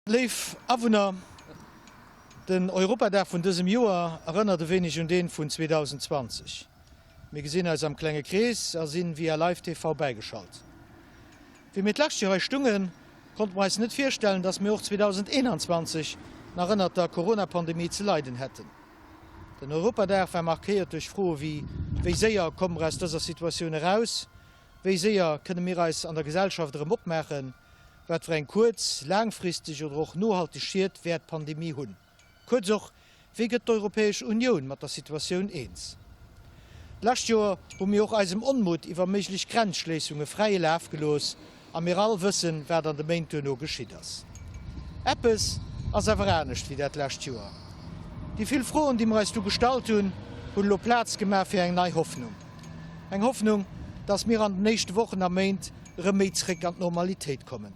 Léif Awunner, den Europadag vun dësem Joer erënnert e wéineg un deen vun 2020. Mir gesinn eis am klenge Krees a sinn via Live TV bäigeschalt. Wéi mir d'lescht Joer hei stungen, konnte mer eis net virstellen, dass mir och 2021 nach ënnert der Corona-Pandemie ze leiden hätten. Den Europadag war markéiert duerch Froe wéi, Wéi séier komme mer aus dëser Situatioun eraus? Wéi séier kënne mir eis an der Gesellschaft erëm opmaachen? Wat fir eng kuerz-, laangfristeg oder och nohalteg Schied wäert d'Pandemie hunn? Kuerz och, wéi gëtt d'Europäesch Unioun mat der Situatioun eens? D'lescht Joer hu mir och eisem Onmutt iwwer méiglech Grenzschléissunge fräie Laf gelooss a mir all wëssen, wat an de Méint duerno geschitt ass. Eppes ass awer anescht wéi dat lescht Joer. Déi vill Froen, déi mir eis du gestallt hunn, hunn elo Plaz gemaach fir eng nei Hoffnung. Eng Hoffnung, dass mir an den éischte Wochen a Méint erëm méi zréck an d'Normalitéit kommen,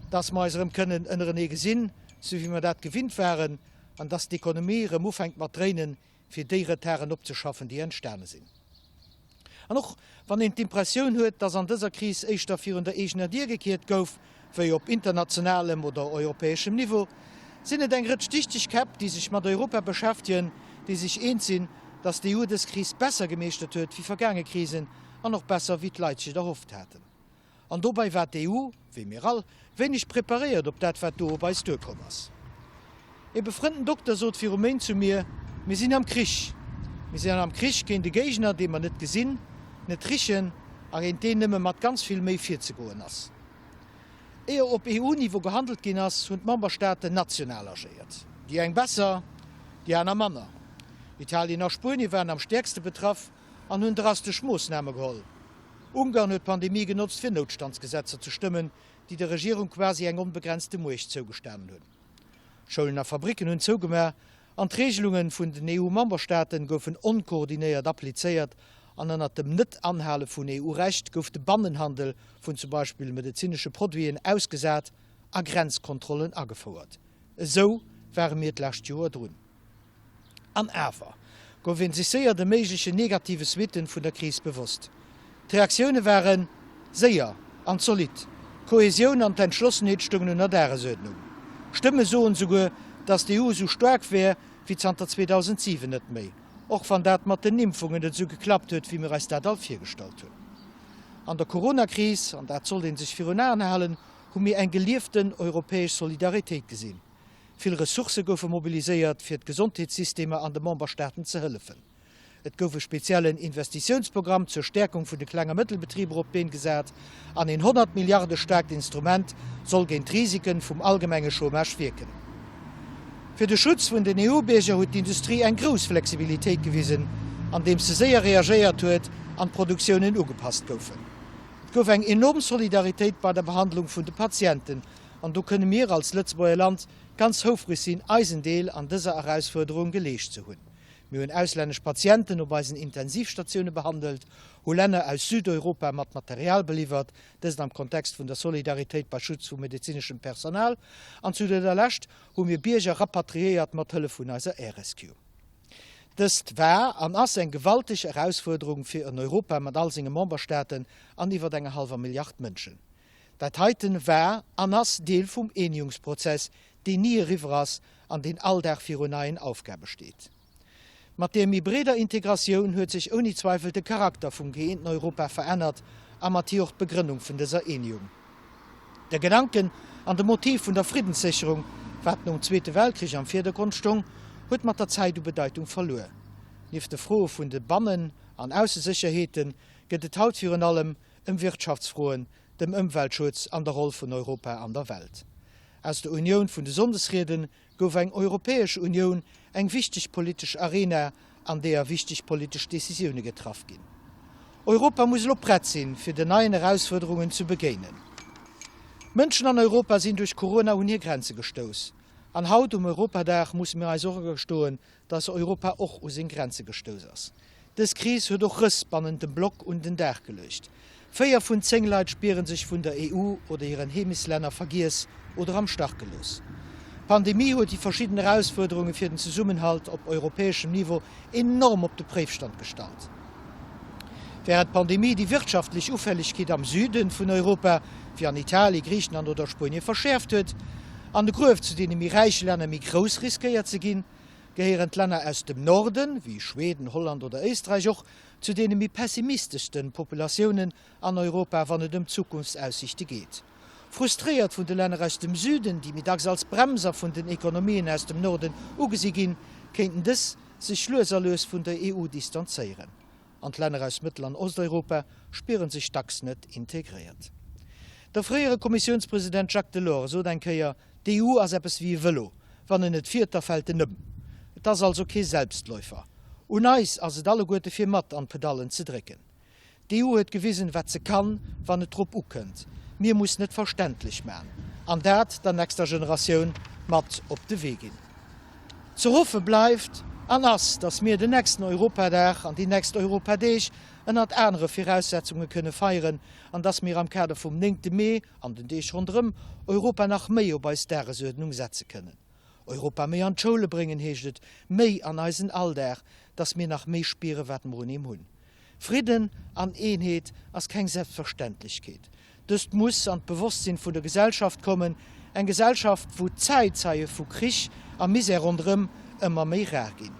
dass mer eis erëm kënnen ënnerenee gesinn, sou wéi mer dat gewinnt waren, an dass d'Ekonomie erëm ufänkt mat dréinen, fir déi Retarden opzeschaffen, déi entstane sinn. An och wann een d'Impressioun huet, dass an dëser Kris éischter virun der eegener Dier gekiert gouf, wéi op internationalem oder europäeschem Niveau, sinn et eng Rëtsch dichteg Käpp, déi sech mat Europa beschäftegen, déi sech eens sinn, dass d'EU dës Kris besser gemeeschtert huet wéi vergaange Krisen an och besser wéi d'Leit sech et erhofft haten. An dobei war d'EU, wéi mir all, wéineg preparéiert op dat wat do op eis duerkomm ass. Ee befrënnten Dokter sot viru Méint zu mir, Mir sinn am Krich. Mir sinn am Krich géint e Géigner, dee mer net gesinn, net richen a géint deen nëmme mat ganz vill Méi virzegoen ass. Éier op EU-Niveau gehandelt ginn ass, hunn d'Memberstaaten national agéiert. Déi eng besser, déi aner manner. Italien a Spuenie waren am stäerkste betraff an hunn drastesch Moossname geholl. Ungarn huet d'Pandemie genotzt fir Noutstandsgesetzer ze stëmmen, déi der Regierung quasi eng onbegrenzte Muecht zougestanen hunn. Schoulen a Fabricken hunn zougemaach an d'Reegelunge vun den EU-Memberstaaten goufen onkoordinéiert applizéiert an ënnert dem Net-Anhale vun EU-Recht gouf de Bannenhandel vun zum Beispill medezinesche Produiten ausgesat a Grenzkontrollen agefouert. Esou ware mir d'lescht Joer drun. An awer gouf ee sech séier de méiglechen negative Suitten vun der Kris bewosst. D'Reaktioune ware séier an zolidd, d'Kohesioun an d'Entschlossenheet stoungen un der Dagesuerdnung. Stëmme soen souguer, datt d'EU esou staark wär wéi zanter 2007 net méi, och wann dat mat den Impfungen net esou geklappt huet, wéi mir eis dat all virgestallt hunn. An der Coronakris, an dat sollt ee sech virun Aen halen, hu mir eng gelieften europäesch Solidaritéit gesinn. Vill Ressourcë goufe mobiliséiert, fir d'Gesondheetssystemer an de Memberstaaten ze hëllefen. Et gouf e speziellen Investitiounsprogramm zur Stäerkung vun de Kleng a Mëttelbetriber op d'Been gesat an een 100 Milliarde staarkt Instrument soll géint d'Risike vum allgemenge Chômage wierken. Fir de Schutz vun den EU-Bierger huet d'Industrie eng grouss Flexibilitéit gewisen, andeems se séier reagéiert huet an d'Produktiounen ugepasst goufen. Et gouf eng enorm Solidaritéit bei der Behandlung vun de Patienten An do kënne mir als Lëtzebuerger Land ganz houfreg sinn, eisen Deel an dëser Erausfuerderung geleescht ze hunn. Mir hunn auslännesch Patienten op eisen Intensivstatioune behandelt, hu Länner aus Südeuropa mat Material beliwwert, dëst am Kontext vun der Solidaritéit bei Schutz vum medezineschem Personal, an zu gudder Lescht hu mir Bierger rapatriéiert mat Hëllef vun eiser Air Rescue. Dëst war an ass eng gewalteg Erausfuerderung fir en Europa mat all senge Memberstaaten an iwwert enger hallwer Milliard Mënschen. Dat heiten war an ass Deel vum Eenjungsprozess, deen ni eriwwer ass an deen all Dag virun neien Aufgabe steet. Mat deer méi breeder Integratioun huet sech ouni Zweifel de Charakter vum gëeenten Europa verännert a mat hir och d'Begrënnung vun dëser Eenjung. De Gedanken an de Motiv vun der Friddenssécherung, wat nom Zweete Weltkrich am Virdergrond stong, huet mat der Zäit u Bedeitung verluer. Nieft de Froe vun de Bannen an Aussesécherheete gëtt et haut virun allem ëm Wirtschaftsfroen, dem Ëmweltschutz an der Roll vun Europa an der Welt. Aus der Unioun vun de Sonndesrieden gouf eng Europäesch Unioun, eng wichteg politesch Arena, an deeër wichteg politesch Decisioune getraff ginn. Europa muss elo prett sinn, fir den neien Erausfuerderungen zu begéinen. D'Mënschen an Europa sinn duerch Corona un hir Grenze gestouss. An haut um Europadag musse mir eis och agestoen, dass Europa och u seng Grenze gestouss ass. Dës Kris huet och Rëss bannent dem Block un den Dag geluecht. 4 vun 10 Leit spiere sech vun der EU oder hiren Heemechtslänner vergiess oder am Stach gelooss. D'Pandemie huet déi verschidden Erausfuerderunge fir den Zesummenhalt op europäeschem Niveau enorm op de Préifstand gestallt. Wärend d'Pandemie déi wirtschaftlech Ufällegkeet am Süde vun Europa, wéi an Italien, Griichenland oder Spuenie verschäerft huet. An de Gruef zu deene méi räiche Länner méi grouss riskéiert ze ginn. Gehéieren d'Länner aus dem Norden, wéi Schweden, Holland oder Éisträich, och zu deene méi pessimisteschste Populatiounen an Europa, wann et ëm d'Zukunftsaussiichte geet. Frustréiert vun de Länner aus dem Süden, déi méi dacks als Bremser vun den Ekonomien aus dem Norden ugesi ginn, kéinten dës sech lues a lues vun der EU distanzéieren. An d'Länner aus Mëttel an Osteuropa spiere sech dacks net integréiert. De fréiere Kommissiounspresident Jacques Delors sot eng Kéier, D'EU ass eppes wéi e Vëlo, wann en net fiert, da fält en ëm. Et ass also kee Selbstläufer. Un eis ass et alleguerte fir mat an d'Pedallen ze drécken. D'EU huet gewisen, wat se kann, wann et drop ukënnt. Mir mussen et verständlech man an dat der nächster Generatioun mat op de Wee ginn. Ze hoffe bleift an ass, datt mir den nächsten Europadag an déi nächst Europadeeg ënnert anere Viraussetzunge kënne feieren an datt mir am Kader vum néngte Mee an den Deeg ronderëm Europa nach méi op eis Dagesuerdnung setze kënnen. Europa méi an d'Schoule bréngen heescht et, méi an eisen Alldag, datt mir nach méi spiere wat mer un him hunn. Fridden an Eenheet ass keng Selbstverständlechkeet. Dëst muss an d'Bewosstsinn vun der Gesellschaft kommen, eng Gesellschaft, wou d'Zäitzeie vu Krich a Misär ronderëm ëmmer méi rar ginn.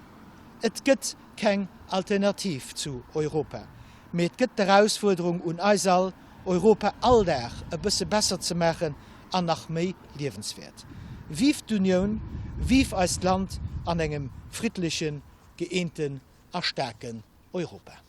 Et gëtt keng Alternativ zu Europa, mee et gëtt d'Erausfuerderung un eis all, Europa all Dag e bësse besser ze maachen an nach méi liewenswäert. Vive d'Unioun, vive eist Land an engem friddlechen, gëeenten a staarken Europa.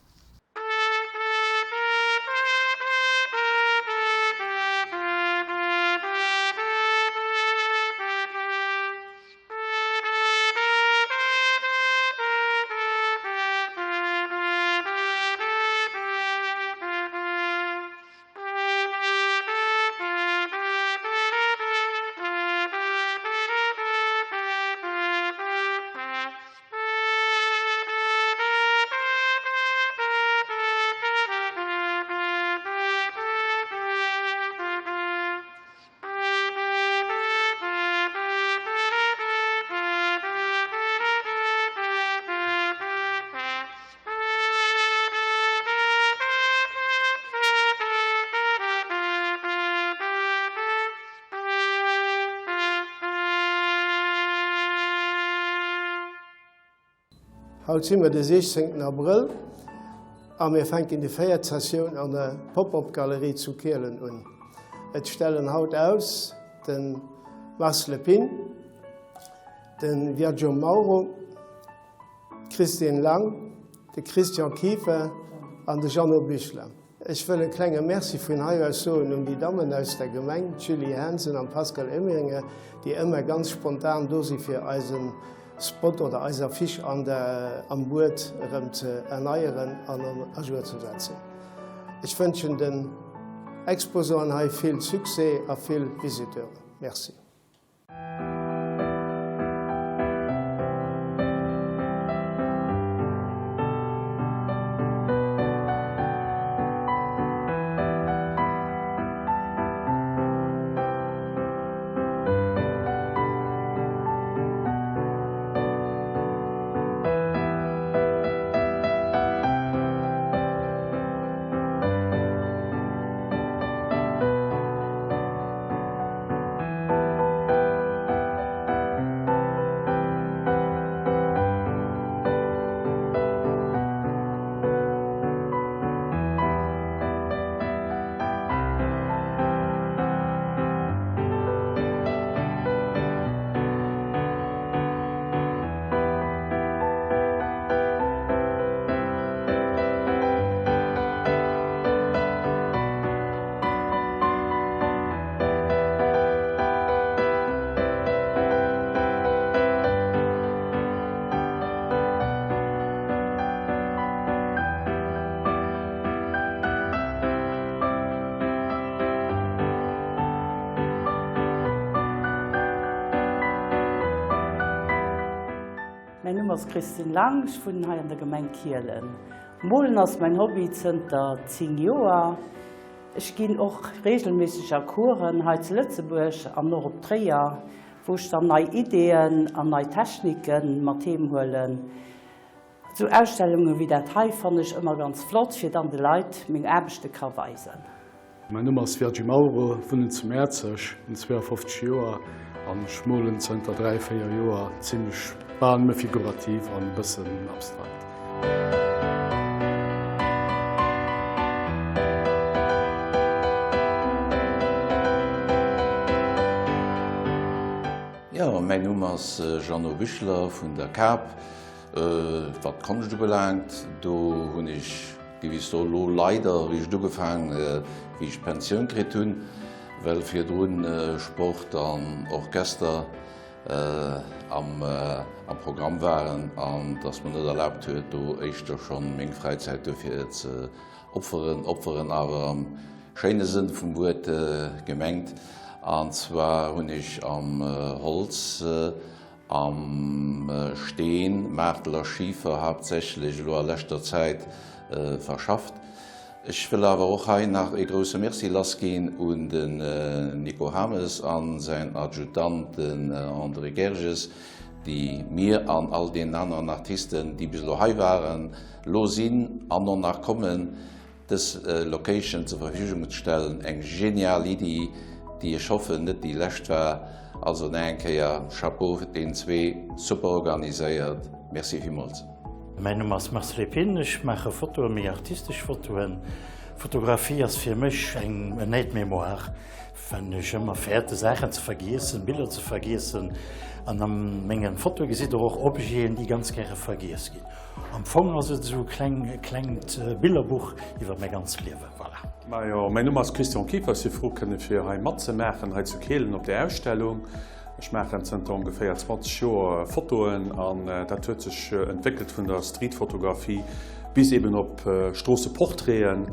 Haut si mer de 16 Abrëll a mir fänken déi véiert Sessioun an der Pop-Up-Galerie zu Kielen un. Et stellen haut aus de Mars Lepine, de Viaggio Mauro, d'Christine Lang, de Christian Kieffer an de Jeannot Bichler. Ech wëll e klenge Merci vun hei aus soen un déi Dammen aus der Gemeng, d'Julie Hansen an d'Pascale Emeringer, déi ëmmer ganz spontan do si fir eise Spot oder eis Affiche an der, am Buet erëm ze erneieren an à jour ze setzen. Ech wënschen den Exposanten hei vill Succès a vill Visiteuren. Merci. Mäin Numm ass Christine Lang, ech wunnen hei an der Gemeng Kielen. Molen ass mäin Hobby zënter 10 Joer. Ech ginn och reegelméisseg a Coursen hei zu Lëtzebuerg an och op Tréier, wou ech dann nei Ideeën an nei Technike mat heem huelen. Esou Ausstellunge wéi dat hei fannen ech ëmmer ganz flott, fir dann de Leit meng Aarbechte ka weisen. Mäin Numm ass Virgi Mauro, wunnen zu Mäerzeg, hunn 52 Joer an ech molen zënter 3, 4 Joer zimlech bal nëmme figurativ an e bëssen abstrakt. Jo, mäin Numm ass Jeannot Büchler vun der Kap. Wat d'Konscht ubelaangt, do hunn ech, géif ech soen, elo leider eréischt ugefaang, wéi ech d'Pensioun kritt hunn, well virdrun Sport an Orchester am Programm waren an dass mer net erlaabt huet, do éischter schonn meng Fräizäit dofir ze opferen. Opferen awer am schéine Sënn vum Wuert gemengt. An zwar hunn ech am Holz, am Steen, Maartel a Schifer haaptsächlech elo a leschter Zäit verschafft. Ech wëll awer och hei nach ee grouse Merci lassginn un den Nico Hames a säin Adjutant, den André Gerges, déi mir an all deenen aneren Artisten, déi bis elo hei waren, elo sinn an och nach kommen, dës Location zur Verfügung ze stellen. Eng genial Iddi, déi ech hoffen net déi lescht war. Also nach eng Kéier Chapeau deenen zwee, super organiséiert, Merci villmools. Mäin Numm ass Marcel Epine, ech maache Fotoen, méi artistesch Fotoen. Fotografie ass fir mech eng en Aide-mémoire, well ech ëmmer fäerte Saachen ze vergiessen, Biller ze vergiessen. An a menge Fotoe gesitt der och Objeten, déi ganz gäre vergiess ginn. Am Fong ass et esou e kleng, e klengt Billerbuch iwwer mäi ganzt Liewen. Voilà. Majo, mäin Numm ass Christian Kieffer. Ech si frou kënne fir hei matzemaachen hei zu Kehlen op der Ausstellung. Ech maachen zënter ongeféier 20 Joer Fotoen an dat huet sech entwéckelt vun der Streetfotografie bis eben op Stroosseportraiten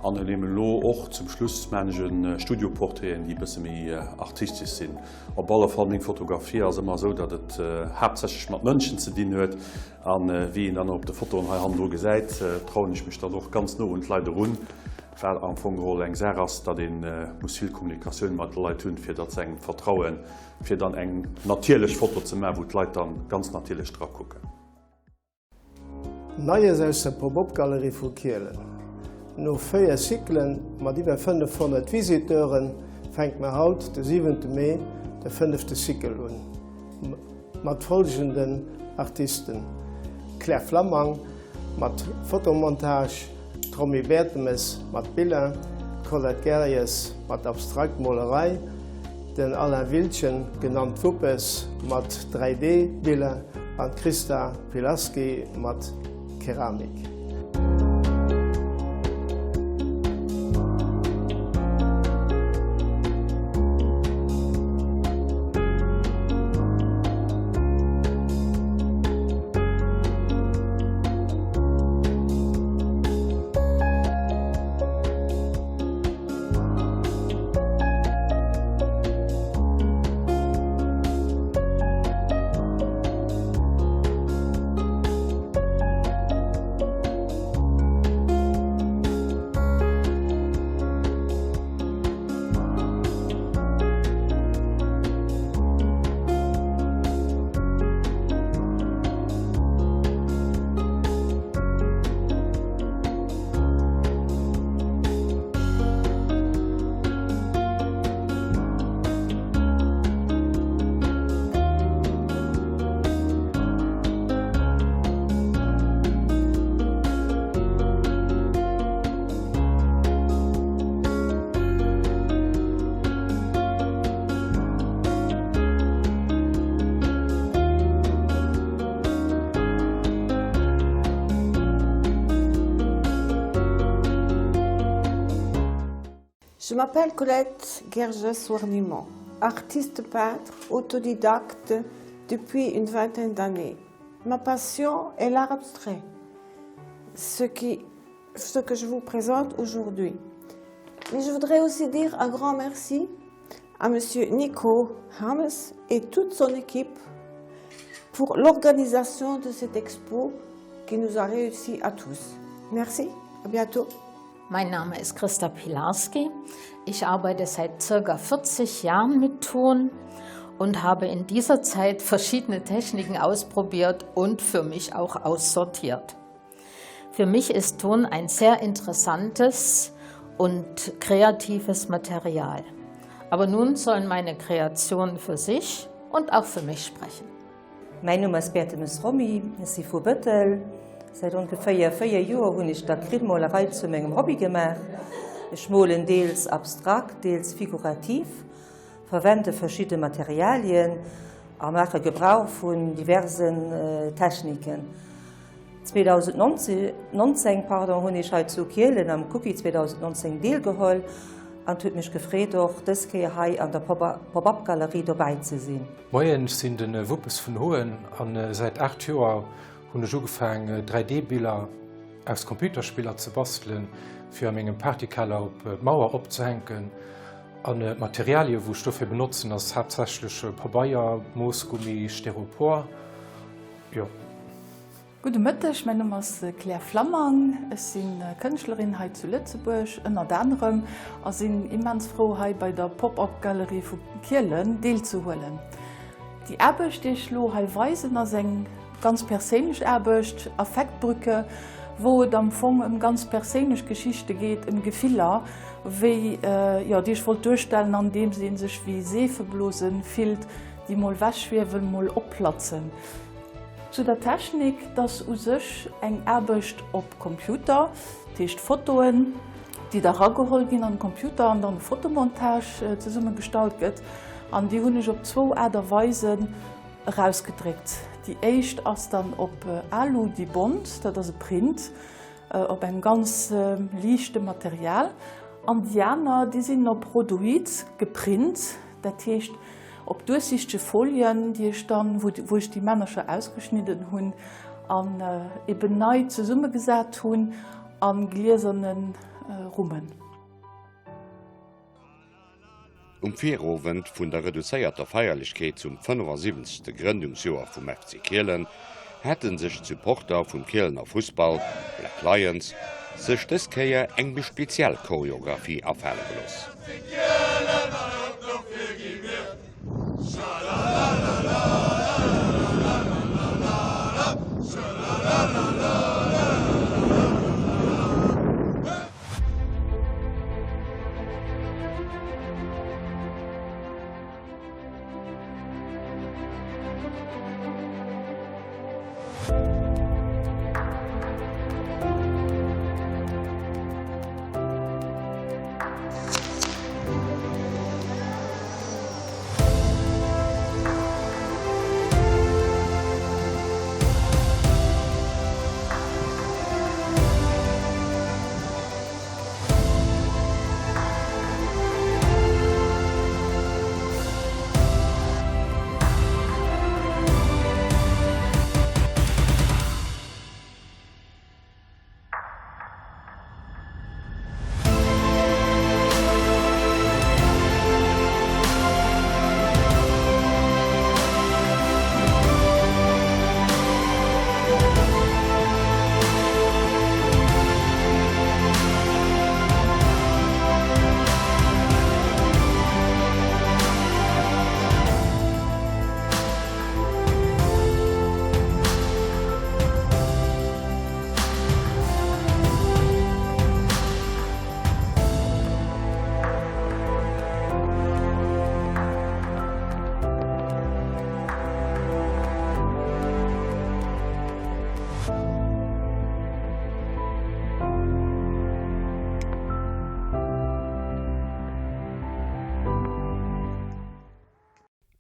an eben elo och zum Schluss maan ech e Studioportraiten, déi e bësse méi artistesch sinn. Op alle Fall meng Fotografie ass ëmmer esou, datt et haaptsächlech mat Mënschen ze dinn huet. An wéi een dann och op de Fotoen hei hannendru gesäit, trauen ech mech dann och ganz no un d'Leit erun, wat am Fong geholl eng Saach ass, datt ee muss vill Kommunikatioun mat de Leit hunn, fir datt se engem vertrauen, fir dann eng natierlech Foto ze maachen, wou d'Leit dann ganz natierlech dra kucken. Neies aus der Pop-Up-Galerie vu Kielen. No 4 Cyclen mat iwwer 500 Visiteuren fänkt mer haut, de 7 Mee, de fënnefte Cycle un. Mat folgenden Artisten, Claire Flammang mat Fotomontage, d'Romy Bertemes mat Biller, d'Colette Gerries mat abstrakt Molerei, den Alain Wildgen, genannt Wuppes, mat 3D-Biller an d'Christa Pilarski mat Keramik. Je m'appelle Colette Gerges-Warnimont, artiste peintre, autodidacte depuis une vingtaine d'années. Ma passion est l'art abstrait, ce, qui, ce que je vous présente aujourd'hui. Mais je voudrais aussi dire un grand merci à monsieur Nico Hames et toute son équipe pour l'organisation de cette expo qui nous a réussi à tous. Merci, à bientôt. Mein Name ist Christa Pilarski. Ich arbeite seit circa 40 Jahren mit Ton und habe in dieser Zeit verschiedene Techniken ausprobiert und für mich auch aussortiert. Für mich ist Ton ein sehr interessantes und. und kreatives Material. Aber nun sollen meine Kreationen für sich und auch für mich sprechen. Mäin Numm ass Bertemes Romy, ech si vu Bëttel. Säit ongeféier 4 Joer hunn ech d'Acrylmolerei zu mengem Hobby gemaach. Ech molen deels abstrakt, deels figurativ, verwende verschidde Materialien a maache Gebrauch vun diversen Techniken. 2019 hunn ech hei zu Kielen am Cookie 2019 deelgeholl an et huet mech gefreet och dës Kéier hei an der Pop-Up Galerie dobäi ze sinn. Moien, ech sinn de Wuppes vun Hoen an säit 8 Joer hunn ech ugefaang 3D Biller aus Computerspiller ze bastelen fir a mengem Partykeller op d'Mauer opzehänken. An d'Materialie wou ech dofir benotzen ass haaptsächlech Pabeier, Moossgummi, Styropor, jo. Gudde Mëtteg, mäin Numm ass Claire Flammang. Ech si Kënschtlerin hei zu Lëtzebuerg ënnert anerem a sinn immens frou hei bei der Pop-Up Galerie vu Kielen deelzehuelen. Déi Aarbecht déi ech elo hei weisen ass eng ganz perséinlech Aarbecht, Affektbrücke, wou et am Fong ëm ganz perséinlech Geschichte geet, ëm Gefiller, wéi, jo, déi ech wollt duerstellen andeems ee sech wéi Seefeblosen fillt, déi mol wechschwiewen, mol opplatzen. Zu der Technik, 't ass u sech eng Aarbecht op Computer, dat heescht Fotoen, déi da rageholl ginn an den Computer an dann e Fotomontage zesummegestallt gëtt. An déi hunn ech op zwou Aart a Weisen erausgedréckt. Déi éischt ass dann op Alu, déi bont, dat ass e Print op engem ganz liichte Material. An déi aner, déi sinn op Rhodoid geprint, dat heescht, Op duerchsichtege Folien, déi ech dann, wou ech déi Männercher ausgeschnidden hunn an eben nei zesummegesat hunn a glieserne Rummen. Um Virowend vun der reduzéierter Feierlechkeet zum 75. Grëndungsjoer vum FC Kielen hate sech d'Supporter vum Kielener Fussball, Black Lions, sech dës Kéier eng méi speziell Choreographie afale gelooss.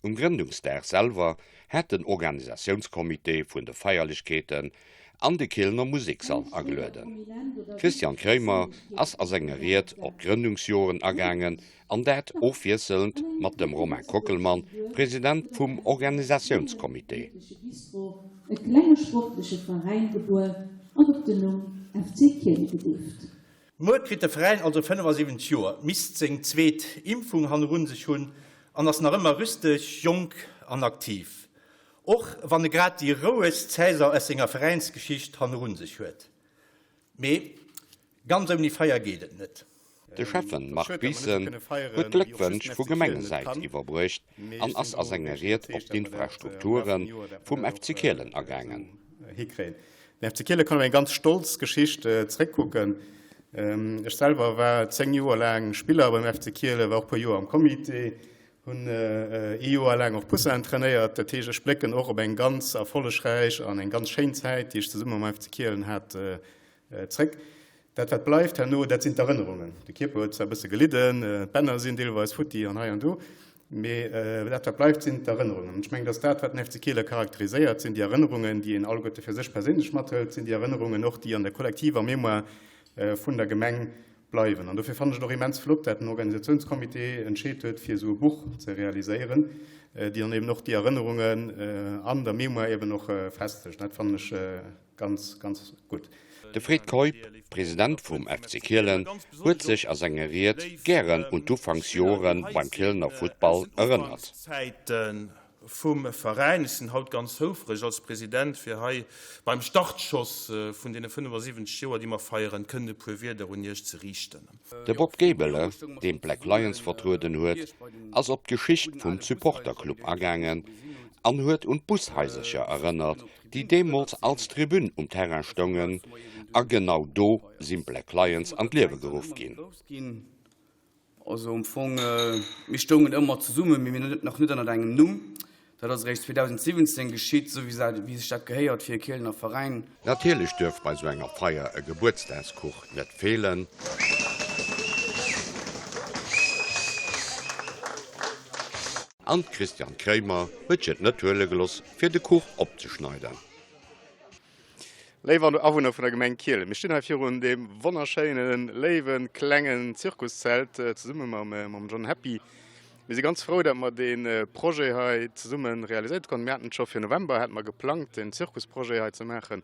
Um Grëndungsdag selwer hat den Organisatiounscomité vun de Feierlechkeeten an de Kielener Museksall agelueden. D'Christiane Kremer ass a senger Ried op d'Grëndungsjoren agaangen an dat ofwiesselnd mat dem Romain Kockelmann, President vum Organisatiounscomité. E klenge sportleche Veräin gebuer an op den Numm FC Kiele gedeeft. Muer kritt de Veräin also 75 Joer, misst seng zweet Impfung hannerun sech hunn an ass nach ëmmer rüsteg, jonk an aktiv. Och wann e grad déi rouegst Saison aus senger Veräinsgeschicht hannerun sech huet. Mee ganz ouni Feier geet et net. De Schäffen Marc Bissen huet d'Gléckwënsch vu Gemengesäit iwwerbruecht an ass a senger Ried op d'Infrastrukture vum FC Kielen agaangen. Den FC Kiele kann op eng ganz stolz Geschicht zeréckkucken. Ech selwer war 10 Joer laang Spiller beim FC Kielen, war och puer Joer am Comité, hunn ee Joer laang och Poussins trainéiert. Dat heescht, ech blécken och op eng ganz erfollegräich an eng ganz schéin Zäit, déi ech zesumme mam FC Kielen hat, zréck. Dat wat bleift herno, dat sinn d'Erënnerungen. De Kierper huet zwar e bësse gelidden, d'Bänner sinn deelweis futti an hei an do, mee dat wat bleift sinn d'Erënnerungen. An ech mengen, dass dat wat den FC Kielen charakteriséiert, sinn déi Erënnerungen, déi een alleguerte fir sech perséinlech mathëlt, sinn déi Erënnerungen och, déi an der kollektiver Mémoire vun der Gemeng bleiwen. An dofir fannen ech et och immens flott, dat den Organisatiounscomité entscheet huet, fir esou e Buch ze realiséieren, déi dann eben och déi Erënnerungen an der Mémoire eben och festegt. Dat fannen ech Ganz, ganz gutt. De Fred Keup, President vum FC Kielen, huet sech a senger Ried gären un d'Ufanksjore beim Kielener Futtball erënnert. Zäite vum Veräin. Ech sinn haut ganz houfreg als President, fir hei beim Startschoss vun deene 75 Joer, déi mer feieren, kënnen e puer Wierder un Iech ze riichten. De Bob Gebele, deen d'Black Lions vertrueden huet, ass op d'Geschicht vum Supporterclub agaangen an huet un d'Bushaisercher erënnert, déi deemools als Tribün um Terrain stoungen a genau do sinn d'Black Lions an d'Liewe geruff ginn. Also am Fong, mir stoungen ëmmer zesummen, mee mir nach net ënnert engem Numm. Dat ass eréischt 2017 geschitt, esou wéi sech dat gehéiert fir e Kielener Veräin. Natierlech duerf bei sou enger Feier e Gebuertsdagskuch net feelen. An d'Christiane Kremer huet sech et net huele geloss, fir de Kuch opzeschneiden. Léif Awunner vun der Gemeng Kielen, mir stinn hei virun deem wonnerschéinen, léiwen, klengen Zirkuszelt zesumme mam John Happy. Mir si ganz frou, datt mer dee Projet hei zesumme realiséiert konnten. Mir haten et scho fir November hate mer geplangt, den Zirkusprojet hei ze maachen.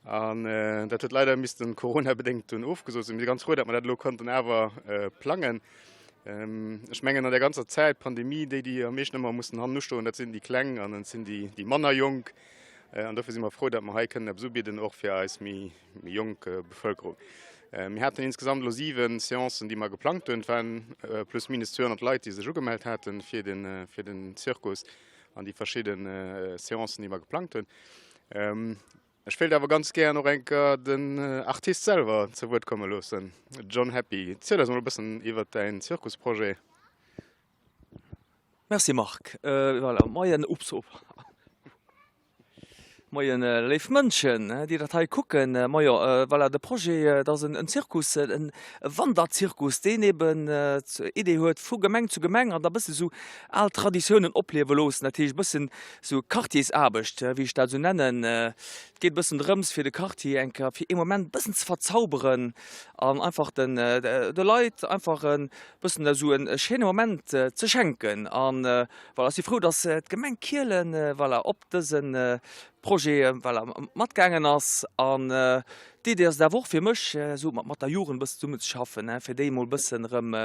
An dat huet leider missten coronabedéngt dunn ofgesot sinn. Mir si ganz frou, datt mer dat elo konnten awer plangen. Ech mengen an der ganzer Zäit Pandemie, déi déi am meeschten ëmmer mussen hannen ustoen, dat sinn déi Kleng an et sinn déi déi manner Jonk. An dofir si mer frou, datt mer hei kënnen eppes ubidden, och fir eis méi méi jonk Bevëlkerung. Mir haten insgesamt elo 7 Seancen, déi mer geplangt hunn. Et waren plus minus 200 Leit, déi sech ugemellt haten fir den fir den Zirkus an déi verschidde Seancen, déi mer geplangt hunn. Ech wéilt awer ganz gären och eng Kéier den Artist selwer zu Wuert komme loossen. John Happy, ziel eis mol e bëssen iwwert däin Zirkusprojet. Merci Marc. Voilà, moien, ups, op. Moien léif Mënschen, déi dat hei kucken. Majo, voilà, de Projet, dat ass en Zirkus, e Wanderzirkus, deen eben d'Idee huet, vu Gemeng zu Gemeng an da bësse sou al Traditiounen opliewe loossen. Dat heescht e bëssen Sou Quartiersaarbecht, wéi ech dat esou nennen. Et geet e bëssen drëms, fir de Quartier eng Kéier fir ee Moment e bëssen ze verzauberen an einfach den de Leit einfach e bëssen esou e schéine Moment ze schenken. An voilà, ech si frou, datt d'Gemeng Kielen, voilà, op dëse Projet, voilà, matgaangen ass an D'Idee ass et awer och fir mech, esou mat der Jugend e bëssen zesummen ze schaffen, fir déi emol e bëssen erëm,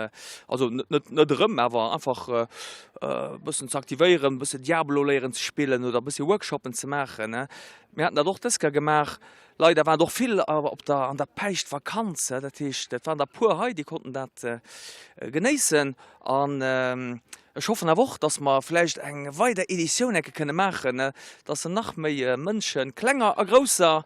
also net net erëm, awer einfach e bëssen ze aktivéieren, e bësse Diablo léieren ze spillen oder e bësse Workshoppen ze maachen. Mir haten dat och dës Kéier gemaach. Leider waren et och vill op der an der Päischtvakanz, dat heescht, et waren der puer hei, déi konnten dat genéissen. An ech hoffen awer och, dass mer vläicht eng weider Editioun enke kënne maachen, dass nach méi Mënschen, klenger a grousser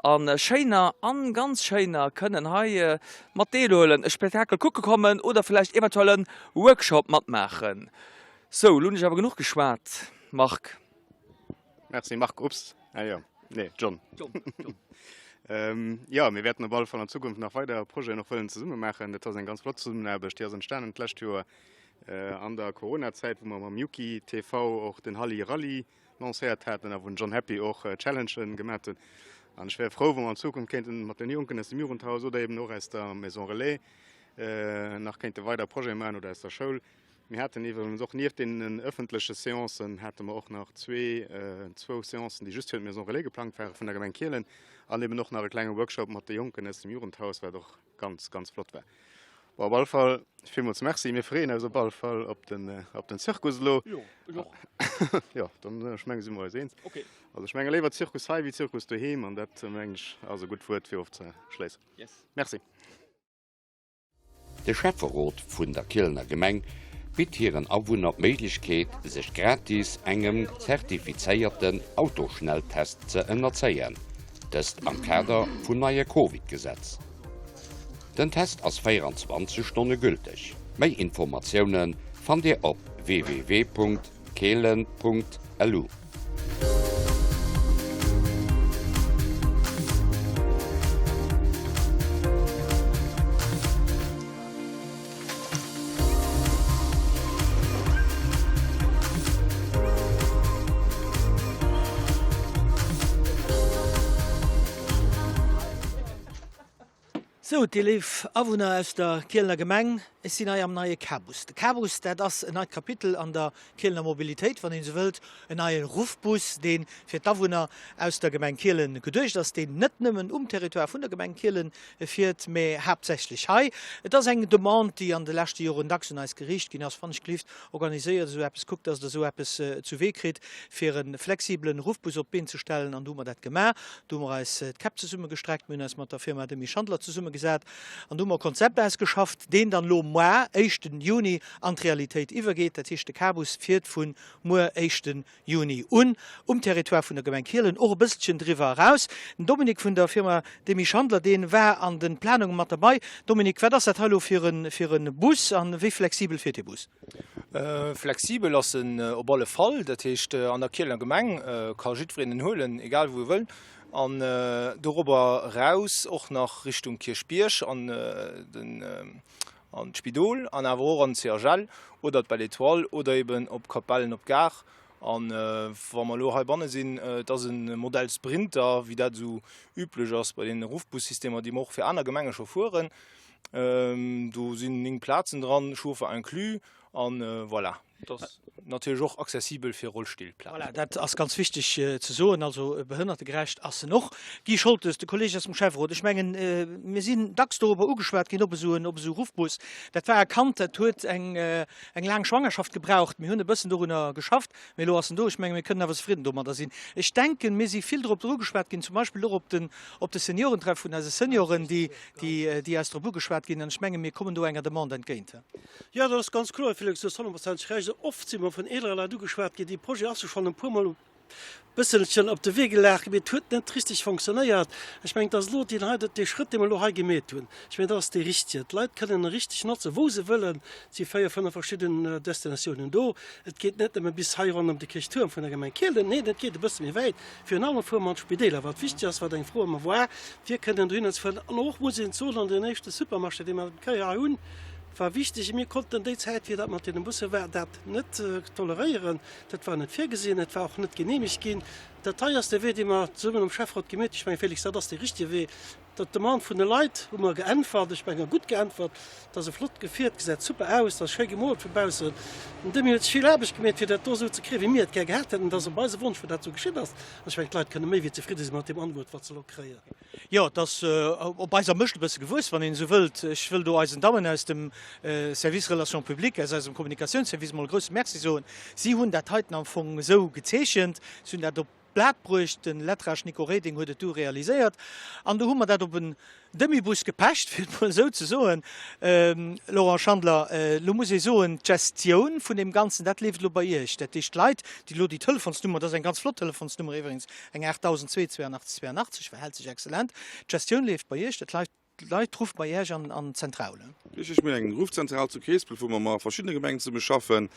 a schéiner an ganz schéiner, kënnen hei mat deelhuelen, e Spektakel kucke kommen oder vläicht eventuell e Workshop matmaachen. Sou, elo hunn ech awer genuch geschwat, Marc. Merci Marc. Ups, ah jo, nee, John. John, John. Ähm, jo, mir wäerten op alle Fall an Zukunft nach weider Projeten och wëllen zesumme maachen. Dat ass eng ganz flott Zesummenaarbecht, déi ass entstanen d'lescht Joer äh, an der Corona-Zäit, wou mer mam Yuki TV och den Halli Rally lancéiert haten a wou den John Happy och äh, Challengen gemaat huet. An ech wär frou, wa mer an Zukunft kéinten mat den Jonken aus dem Jugendhaus oder eben och aus der Maison Relais äh, nach kéinte weider Projete maachen oder aus der Schoul. Mir haten iwwerens och nieft deenen ëffentleche Seancen hate mer och nach zwee, zwou Seancen, déi just fir d'Maison Relais geplangt ware vun der Gemeng Kielen an eben och nach e klenge Workshop mat de Jonken aus dem Jugendhaus, wat och ganz, ganz flott war. Bon, op alle Fall villmools Merci. Mir freeën eis op alle Fall op den, op den Zirkus elo. Jo, ech och. Jo, dann, ech menge si mer eis eens. Okay. Also ech menge léiwer Zirkus hei wéi Zirkus doheem an dat, meng ech, ass e gutt Wuert fir ofzeschléissen. Yes. Merci. De Schäfferot vun der Kielener Gemeng bitt hiren Awunner d'Méiglechkeet, sech gratis engem zertifizéierten Autoschnelltest ze ënnerzéien, dëst am Kader vum neie Covid-Gesetz. Den Test ass 24 Stonne gülteg. Méi Informatioune fannt Dir op www.keelen.lu. Sou, dir léif Awunner aus der Kielener Gemeng, ech sinn hei am neie Cabus. De Cabus, dat ass en neit Kapitel an der Kielener Mobilitéit, wann een esou wëllt, en neie Ruffbus, dee fir d'Awunner aus der Gemeng Kielen geduecht ass, deen net nëmmen um Territoire vun der Gemeng Kielen fiert, mä haaptsächlech hei. Et ass eng Demande, déi an de leschte Joren dacks un eis geriicht ginn ass, Wann ech gelift, organiséiert esou eppes, kuckt, dass Der esou eppes zu Wee kritt, fir e flexibelen Ruffbus op d'Been ze stellen. An do hu mer dat gemaach. Do hu mer eis d'Käpp zesummegestreckt, mir hunn eis mat der Firma Demy Schandler zesummegesat an do hu mer e Konzept ausgeschafft, deen dann elo moar, éischten Juni, an d'Realitéit iwwergeet. Dat heescht, de Cabus fiert vu muer, éischten Juni un, um Territoire vun der Gemeng Kielen, och e bësselchen driwwer eraus. Den Dominique vun der Firma Demy Schandler, dee war an de Planunge mat derbei. Dominique, wat ass dat hei elo fir e fir e Bus a wéi flexibel fiert dee Bus? Flexibel ass en op alle Fall. Dat heescht, an der Kielener Gemeng ka jiddwereen en huelen, egal wou e wëll. An dorobber eraus och nach Richtung Kierchbierg an den an d'Spidol an awer och an den CHL oder d'Belle Étoile oder eben op Capellen op d'Gare. An wa mer elo heibanne sinn, et ass e Modell Sprinter, wéi dat esou üblech ass bei deene Ruffbussystemer, déi mer och fir aner Gemenge scho fueren. Do sinn 9 Plazen dran, Chauffer inclus, an voilà. Et ass natierlech och accessibel fir Rollstillplazen. Voilà, dat ass ganz wichteg ze soen. Also behënnertegerecht ass en och. Guy Scholtes, de Kolleeg aus dem Schäfferot, ech mengen, mir sinn dacks dorobber ugeschwat ginn, op esou en, op esou Ruffbus. Dat war e Kand, dat huet eng, eng laang Schwangerschaft gebraucht. Mir hunn e bëssen dorunner geschafft, mee elo ass en do. Ech menge mir kënnen awer zefridden domadder sinn. Ech denken, mir si vill drop ugeschwat ginn, zum Beispill och op den, op de Seniorentreff vun eise Senioren, déi, déi, déi eis drop ugeschwat ginn. An ech menge mir kommen do enger Demande entgéint. Jo, dat ass ganz kloer, Här Félix, du hues honnertprozenteg Recht. Oft si mer vun eelere Leit ugeschwat ginn. Dee Projet ass jo schonn e puermol e bësselchen op de Wee gelaf, mee et huet net richteg fonctionnéiert. Ech mengen, et ass elo deen hei, dee Schrëtt, dee mer elo hei gemeet hunn, ech mengen, dat ass dee richtegen. D'Leit kënnen e richteg notzen, wou se wëllen. Et si véier, fënnef verschidden Destinatiounen do. Et geet net nëmme bis hei ronderëm de Kierchtuerm vun der Gemeng Kielen, neen, et geet e bësse méi wäit, virun allem fuere mer an d'Spideeler, wat wichteg ass, wat eng Fro ëmmer war, fir kënnen dohinner ze fueren. An och muss een soen, an den éischte Supermarché, dee mer Kéier hei hunn, war wichteg. Mir konnten déi Zäit, wéi dat mat deene Busse war, dat net toleréieren. Dat war net virgesinn, et war och net genehmegt ginn. Dat hei ass de Wee, dee mer zesummen am Schäfferot gemeet hunn. Ech mengen, Félix, dat ass dee richtige Wee. Dat Demande vun de Leit hu mer geäntwert, ech mengen gutt geäntwert. Et ass e flott Gefier, et gesäit super aus, et ass schéi gemoolt vu baussen. Den Demy huet sech vill Aarbecht gemeet, fir dat do esou ze kréien, wéi mir et gär gehat hätten. Et ass op eise Wonsch, wou dat esou geschitt ass. An ech mengen, d'Leit kënne méi wéi zefridde si mat deem Angebot, wat se elo kréien. Jo, et ass op eiser Mëscht e bësse gewuess, wann een esou wëllt. Ech wëll do eisen Dammen aus dem Service Relations publiques, aus eisem Kommunikatiounsservice emol e grousse Merci soen. Si hunn dat heiten am Fong esou gezeechent, si hunn dat op d'Blat bruecht, de Lettrage Nico Reding huet et du realiséiert an du hu mer dat op en Demi-Bus gepecht, fir et mol esou ze soen. Laurent Schandler, elo muss ee soen, d'Gestioun vun deem Ganzen, dat leeft elo bei Iech. Dat heescht, d'Leit, déi elo déi Telefonsnummer, dat ass eng ganz flott Telefonsnummer iwwregens, Eng 8082 82 verhält sech exzellent. D'Gestioun leeft bei Iech, dat leit d'Leit ruffe bei Iech an an d'Zentral. Richteg, mir hunn eng Ruffzentral zu Keespelt, wou mer mat verschiddene Gemengen zesumme schaffen.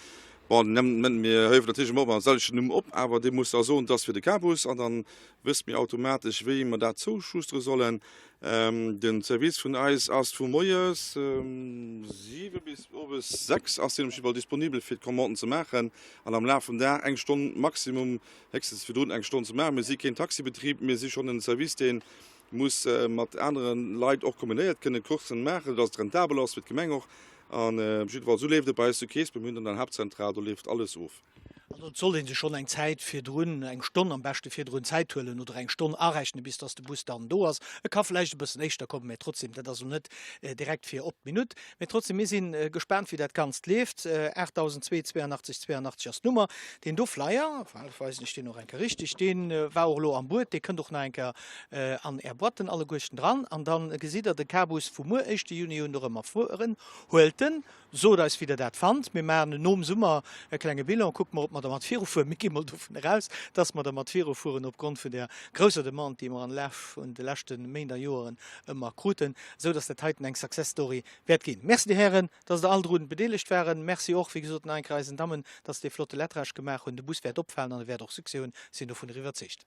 Bon, mir hiewen natierlech ëmmer mam selwechten Numm op, awer dir musst da soen, et ass fir de Cabus an dann wësst mir automatesch, wéi mer dat zouschustere sollen. Den Service vun eis ass vu moies 7 bis owes 6 ass deen op jidde Fall disponibel fir d'Commanden ze maachen an am Laf vum Dag eng Stonn maximum héchstens virdrun eng Stonn ze maachen. Mir si keen Taxibetrib, mir si schonn en Service, dee muss mat anere Leit och kombinéiert kënnen Courssen maachen, dass et rentabel ass fir d'Gemeng och. An op jidde Fall, esou leeft et bei eis zu Keespel. Mir hunn dann eng Haaptzentral, do leeft alles of. Also et sollt ee sech schonn eng Zäit virdrun, eng Stonn am beschte virdrun Zäit huelen oder eng Stonn arechnen, bis dass de Bus dann do ass. E ka vläicht e bëssen éischter kommen, mä trotzdem, dat ass elo net direkt fir op d'Minutt. Mee trotzdem, mir si gespaant, wéi dat Ganzt leeft. 8082 82 ass d'Nummer. Deen do Flyer, well weisen ech deen och eng Kéier richteg, dee war och elo am Buet, dee kënnt och nach eng Kéier an Är Boîten alleguerten dran. An da gesitt Der de Cabus vu muer, éischte Juni un, dorëmmer fueren. Huelt en, sot eis, wéi Der dat fannt. Mir maachen nom Summer e klenge Bilan, kucke mer, ob mer. dermat virufueren. Mir gi mol dovun eraus, dass mer dermat virufueren opgrond vun där grousser Demande, déi mer an Laf vun de leschte Méint a Joeren ëmmer kruten, esou dass dat heiten eng Success Story wäert ginn. Merci, Dir Hären, dass Der all drun bedeelegt waren. Merci och, wéi gesot, nach eng Kéier eisen Dammen, dass se dee flotte Lettrage gemaach hunn. De Bus wäert opfalen an e wäert och Succès hunn, sinn dovun iwwerzeegt.